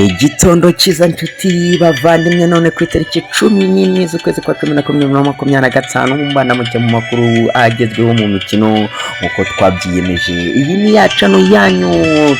Igitondo cyiza nshuti bavandimwe, none ku itariki 11 z'ukwezi kwa 11 2025, mubana muke mu makuru agezweho mu mikino nk'uko twabyiyemeje. Iyi ni ya channel yanyu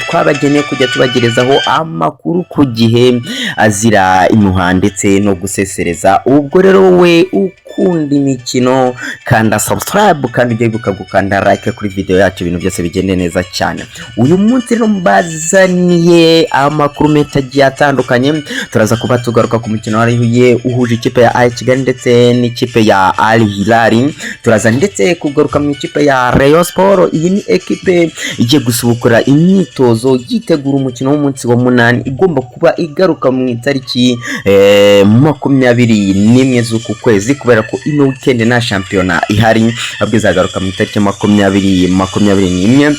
twabageneye kujya tubagerezaho amakuru ku gihe, azira impuha ndetse no gusesereza. Ubwo rero wowe ukunda imikino, kanda subscribe kandi ujye wibuka gukanda like kuri video yacu, ibintu byose bigende neza cyane. Uyu munsi rero mbazaniye amakuru menshi agiye atandukanye. Turaza kuba tugaruka ku mukino warihuye uhuje ikipe ya AS Kigali ndetse n'ikipe ya Al Hilal. Turaza ndetse kugaruka mu ikipe ya Rayon Sport. Iyi ni ekipe igiye gusubukura imyitozo yitegura umukino w'umunsi wa munani, igomba kuba igaruka mu itariki 21 z'uku kwezi, kubera ko ino weekend nta shampiyona ihari, ahubwo izagaruka mu itariki 21.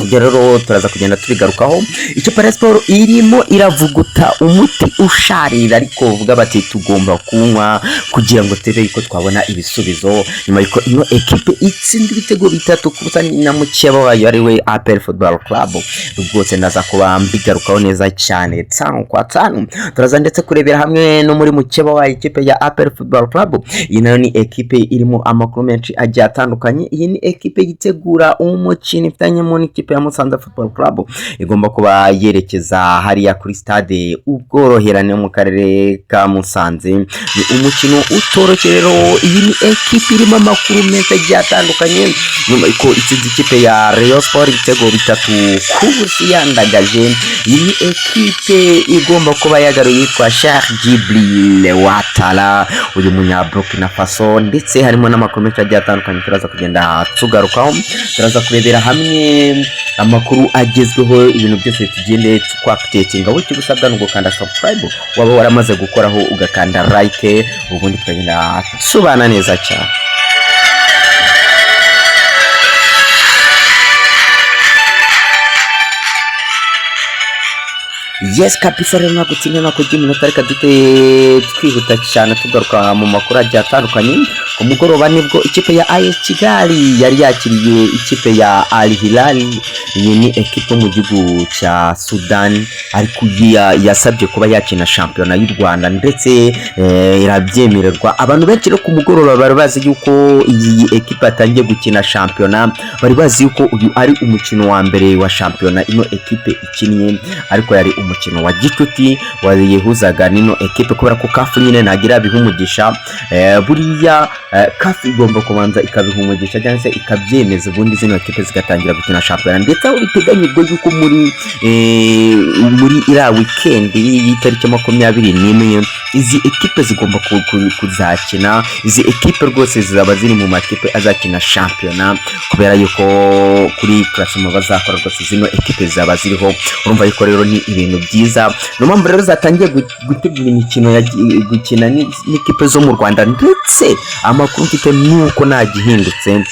Ibyo rero turaza kugenda tubigarukaho. Ikipe ya Sport irimo iravuguta umuti usharira, ariko bavuga bati tugomba kunywa kugira ngo turebe ko twabona ibisubizo, nyuma yuko ino ekipe itsinda ibitego 3-0 na mukeba wayo, ari we APR Football Club. Rwose ndaza kuba mbigarukaho neza cyane tanu kwa tanu. Turaza ndetse kurebera hamwe no muri mukeba wayo, ikipe ya APR Football Club. Iyi nayo ni ekipe irimo amakuru menshi agiye atandukanye. Iyi ni ekipe yitegura umukino ifitanyemo n'ikipe ya Musanze Football Club, igomba kuba yerekeza hariya kuri stade Ubworoherane mu karere ka Musanze. Ni umukino utoroshye. Rero iyi ni ekipe irimo amakuru menshi agiye atandukanye, nyuma yuko itsinze ikipe ya Rayon Sport ibitego 3-0 yandagaje. Iyi ni ekipe igomba kuba yagaruye yitwa Cheikh Djibril Ouattara, uyu munya Burkina Faso, ndetse harimo n'amakuru menshi agiye atandukanye turaza kugenda tugarukaho. Turaza kurebera hamwe amakuru agezweho, ibintu byose tugende tukwa-updatinga. Wowe icyo usabwa ni ugukanda subscribe, waba waramaze gukoraho ugakanda like, ubundi tukagenda tubana neza cyane. Yes kabisa, rero ntabwo utinya, ntabwo ugira iminota, reka dute twihuta cyane tugaruka mu makuru agiye atandukanye. Ku mugoroba nibwo ikipe ya AS Kigali yari yakiriye ikipe ya Al Hilal. Iyi ni ekipe mu gihugu cya Sudan, ariko yasabye kuba yakina shampiyona y'u Rwanda, ndetse irabyemererwa. Abantu benshi rero ku mugoroba bari bazi yuko iyi ekipe yatangiye gukina shampiyona, bari bazi yuko uyu ari umukino wa mbere wa shampiyona ino ekipe ikinnye, ariko yari umukino wa gicuti wayihuzaga n'ino ekipe, kubera ko CAF nyine ntabwo irabiha umugisha. Buriya CAF igomba kubanza ikabiha umugisha cyangwa se ikabyemeza, ubundi zino ekipe zigatangira gukina shampiyona. Ndetse aho biteganyijwe yuko muri iriya weekend y'itariki 21 izi ekipe zigomba kuzakina. Izi ekipe rwose zizaba ziri mu makipe azakina shampiyona, kubera yuko kuri classement bazakora rwose zino ekipe zizaba ziriho. Urumva yuko rero ni ibintu byiza. Niyo mpamvu rero zatangiye gutegura imikino ya gukina n'ikipe zo mu Rwanda. Ndetse amakuru mfite ni uko nta gihindutse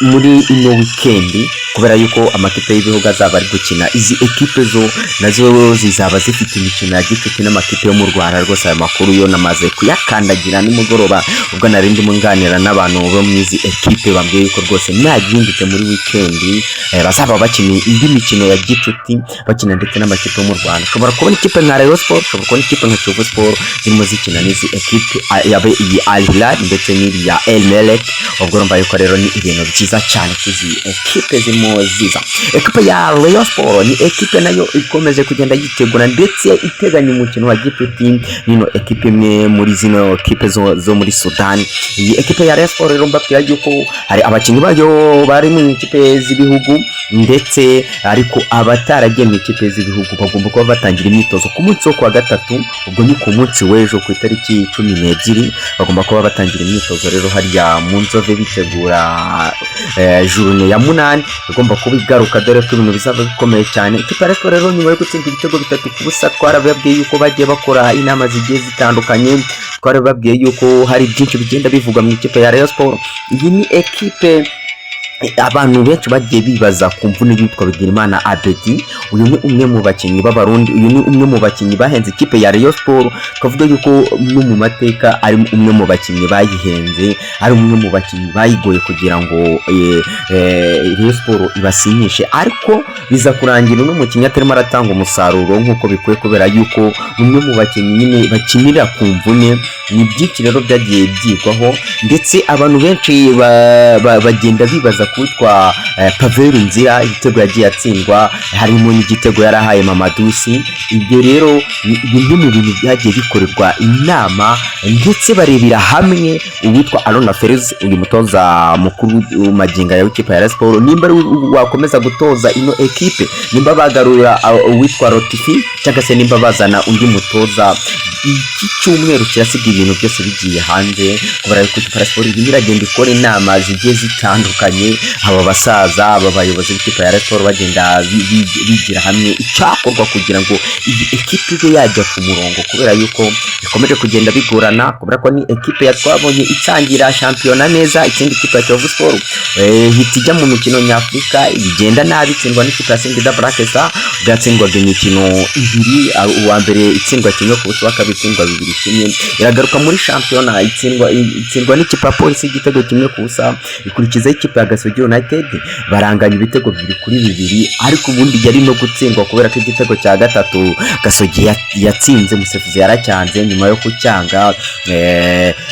muri ino weekend, kubera yuko amakipe y'ibihugu azaba ari gukina, izi ekipe zo nazo zizaba zifite imikino ya gicuti n'amakipe yo mu Rwanda. Rwose aya makuru yo namaze kuyakandagira nimugoroba, ubwo nari ndimo nganira n'abantu bo mu izi ekipe, bambwiye yuko rwose nta gihindutse muri weekend bazaba bakina indi mikino ya gicuti, bakina ndetse n'amakipe yo mu Rwanda. Ushobora kubona ikipe nka Rayon Sport, ushobora kubona ikipe nka Kiyovu Sport zirimo zikina n'izi ekipe, yaba iyi Al Hilal ndetse n'iriya El Merreikh. Ubwo urumva yuko rero ni ibintu byiza cyane kuzi ekipe zirimo ziza. Ekipe ya Rayon Sport ni ekipe nayo ikomeje kugenda yitegura ndetse iteganya umukino wa gicuti nino ekipe imwe muri zino ekipe zo muri Sudan. Iyi ekipe ya Rayon Sport rero mbabwira yuko hari abakinnyi bayo bari mu ikipe z'ibihugu, ndetse ariko abataragiye mu ikipe z'ibihugu bagomba kuba batangira imyitozo ku munsi wo kuwa gatatu. Ubwo ni ku munsi w'ejo ku itariki 12, bagomba kuba batangira imyitozo rero hariya mu Nzove, bitegura journée ya munani igomba kuba igaruka, dore ko ibintu bizaba bikomeye cyane. Ikipe ya Rayon Sport rero nyuma yo gutsinda ibitego 3-0, twarababwiye yuko bagiye bakora inama zigiye zitandukanye, twarababwiye yuko hari byinshi bigenda bivugwa mu ikipe ya Rayon Sport. Iyi ni ekipe Abantu benshi bagiye bibaza ku mvune y'uwitwa Bigirimana Abedi. Uyu ni umwe mu bakinnyi b'Abarundi, uyu ni umwe mu bakinnyi bahenze ikipe ya Rayon Sport. Twavuga yuko no mu mateka ari umwe mu bakinnyi bayihenze, ari umwe mu bakinnyi bayigoye kugira ngo Rayon Sport ibasinyishe, ariko biza kurangira uno mukinnyi atarimo aratanga umusaruro nk'uko bikwiye, kubera yuko ni umwe mu bakinnyi nyine bakinira ku mvune. Ni byinshi rero byagiye byigwaho, ndetse abantu benshi bagenda bibaza kuwitwa Pavel Nzira, ibitego yagiye atsindwa, harimo n'igitego yarahaye Mamadusi. Ibyo rero ni bimwe mu bintu byagiye bikorerwa inama, ndetse barebera hamwe uwitwa Arona Feruz, uyu mutoza mukuru magingo ya w'ikipe ya Rayon Sport, nimba ari wakomeza gutoza ino ekipe, nimba bagarura uwitwa Rotifi, cyangwa se nimba bazana undi mutoza. Iki cyumweru kirasiga ibintu byose bigiye hanze, kubera yuko ikipe ya Sport irimo iragenda ikora inama zigiye zitandukanye. Aba basaza, aba bayobozi b'ikipe ya Rayon Sport bagenda bigira hamwe icyakorwa kugira ngo iyi ekipe ibe yajya ku murongo, kubera yuko bikomeje kugenda bigorana, kubera ko ni ekipe ya twabonye itangira shampiyona neza, ikindi kipe ya Kiyovu Sport ihita ijya mu mikino nyafurika igenda nabi, itsindwa n'ikipe ya Singida Black Star. Bwatsindwaga imikino ibiri, uwa mbere itsindwa 1-0, uwa kabiri itsindwa 2-1. Iragaruka muri shampiyona itsindwa n'ikipe ya Polisi igitego 1-0, ikurikizaho ikipe ya Gasogi United, baranganya ibitego 2-2, ariko ubundi yari no gutsindwa kubera ko igitego cya gatatu Gasogi yatsinze umusifuzi yaracyanze. Nyuma yo kucyanga,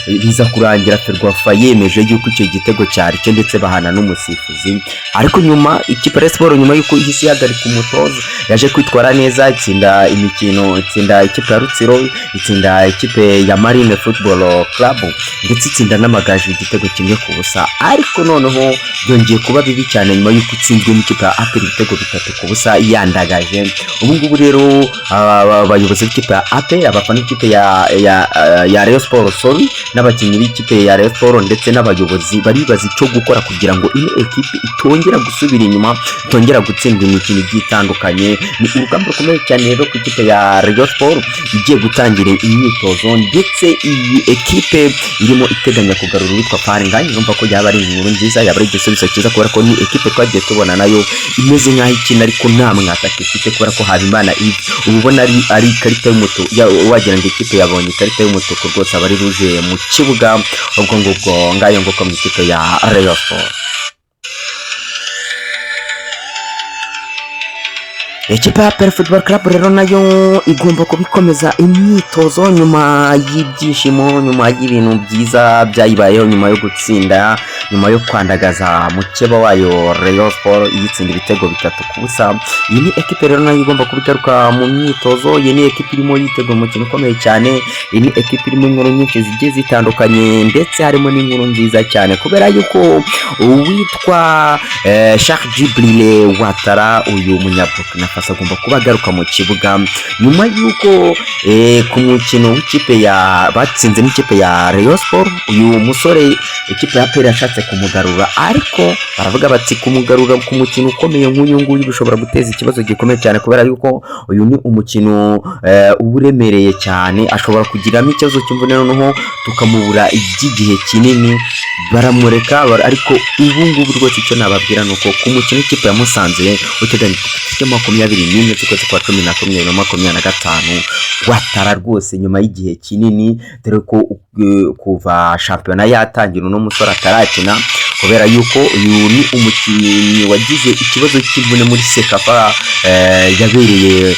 biza kurangira Ferwafa yemeje yuko icyo gitego cyari cyo, ndetse bahana n'umusifuzi. Ariko nyuma ikipe ya Rayon Sport, nyuma y'uko ihise ihagarika umutoza, yaje kwitwara neza, itsinda imikino, itsinda ikipe ya Rutsiro, itsinda ikipe ya Marine Football Club, ndetse itsinda n'Amagaju igitego 1-0. Ariko noneho byongeye kuba bibi cyane nyuma y'uko itsinzwe n'ikipe ya APR ibitego 3-0 yandagaje. Ubu ngubu rero abayobozi b'ikipe ya APR, abafana b'ikipe ya Rayon Sport, sorry, n'abakinnyi b'ikipe ya Rayon Sport ndetse n'abayobozi baribaza icyo gukora kugira ngo ino ekipe itongera gusubira inyuma, itongera gutsindwa imikino igiye itandukanye. Ni urugamba rukomeye cyane rero ku ikipe ya Rayon Sport igiye gutangira imyitozo, ndetse iyi ekipe irimo iteganya kugarura uwitwa Fall Ngagne. Urumva ko yaba ari inkuru nziza, yaba ari igisubizo cyiza, kubera ko ni ekipe twagiye tubona nayo imeze nk'aho ikina ariko nta mwataka ifite, kubera ko Habimana Yves uba ubona ari ikarita y'umutuku, wagira ngo ikipe yabonye ikarita y'umutuku rwose, aba ari rouge mu kibuga. Ubwo ngubwo ngayo nguko mu ikipe ya Rayon Sport. Ikipe ya APR Football Club rero nayo igomba kubikomeza imyitozo nyuma y'ibyishimo, nyuma y'ibintu byiza byayibayeho, nyuma yo gutsinda, nyuma yo kwandagaza mukeba wayo Rayon Sport iyitsinda ibitego 3-0. Iyi ni ekipe rero nayo igomba kubigaruka mu myitozo. Iyi ni ekipe irimo yitegura umukino ukomeye cyane. Iyi ni ekipe irimo inkuru nyinshi zigiye zitandukanye, ndetse harimo n'inkuru nziza cyane, kubera yuko uwitwa Cheikh Djibril Ouattara, uyu munyaburkina Faso, agomba kuba agaruka mu kibuga nyuma y'uko ku mukino w'ikipe ya batsinze n'ikipe ya Rayon Sport, uyu musore ikipe ya APR yashatse kumugarura, ariko baravuga bati kumugarura ku mukino ukomeye nk'uyu nguyu bishobora guteza ikibazo gikomeye cyane, kubera yuko uyu ni umukino uba uremereye cyane, ashobora kugiramo ikibazo cy'imvune noneho tukamubura iby'igihe kinini. Baramureka, ariko ubu ngubu rwose icyo nababwira ni uko ku mukino w'ikipe ya Musanze uteganyijwe ku itariki 21 z'ukwezi kwa 11 2025, Ouattara rwose nyuma y'igihe kinini, dore ko kuva shampiyona yatangira uno musore atarakina, kubera yuko uyu ni umukinnyi wagize ikibazo cy'imvune muri CECAFA yabereye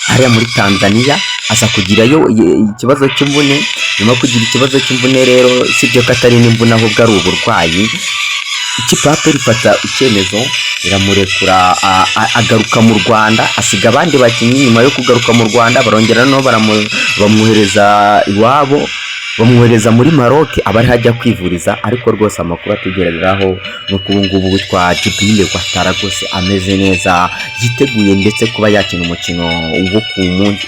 hariya muri Tanzania, aza kugirayo ikibazo cy'imvune. Nyuma yo kugira ikibazo cy'imvune rero, sibyo ko atari n'imvune ahubwo ari uburwayi, ikipe ya APR ifata icyemezo iramurekura, agaruka mu Rwanda, asiga abandi bakinnyi. Nyuma yo kugaruka mu Rwanda barongera noneho bamwohereza iwabo, bamwohereza muri Maroc aba ariho ajya kwivuriza. Ariko rwose amakuru atugereraho ni uko ubu ngubu witwa Djibril Ouattara rwose ameze neza, yiteguye ndetse kuba yakina umukino wo ku munsi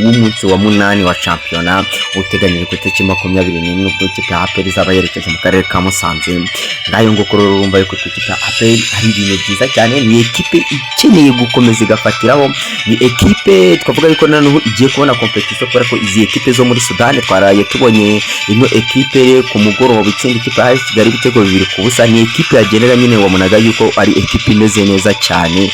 w'umunsi wa munani wa shampiyona uteganyijwe ku itariki 21, ubwo ikipe ya APR izaba yerekeje mu karere ka Musanze. Ngayo nguko rero, urumva yuko ikipe ya APR ari ibintu byiza cyane. Ni ekipe ikeneye gukomeza igafatiraho, ni ekipe twavuga yuko noneho igiye kubona competition, kubera ko izi ekipe zo muri Sudani twaraye tubonye. Tubonye ino ekipe ku mugoroba itsinda ikipe ya AS Kigali ibitego 2-0. Ni ekipe yagenera nyine, wabonaga yuko ari ekipe imeze neza cyane.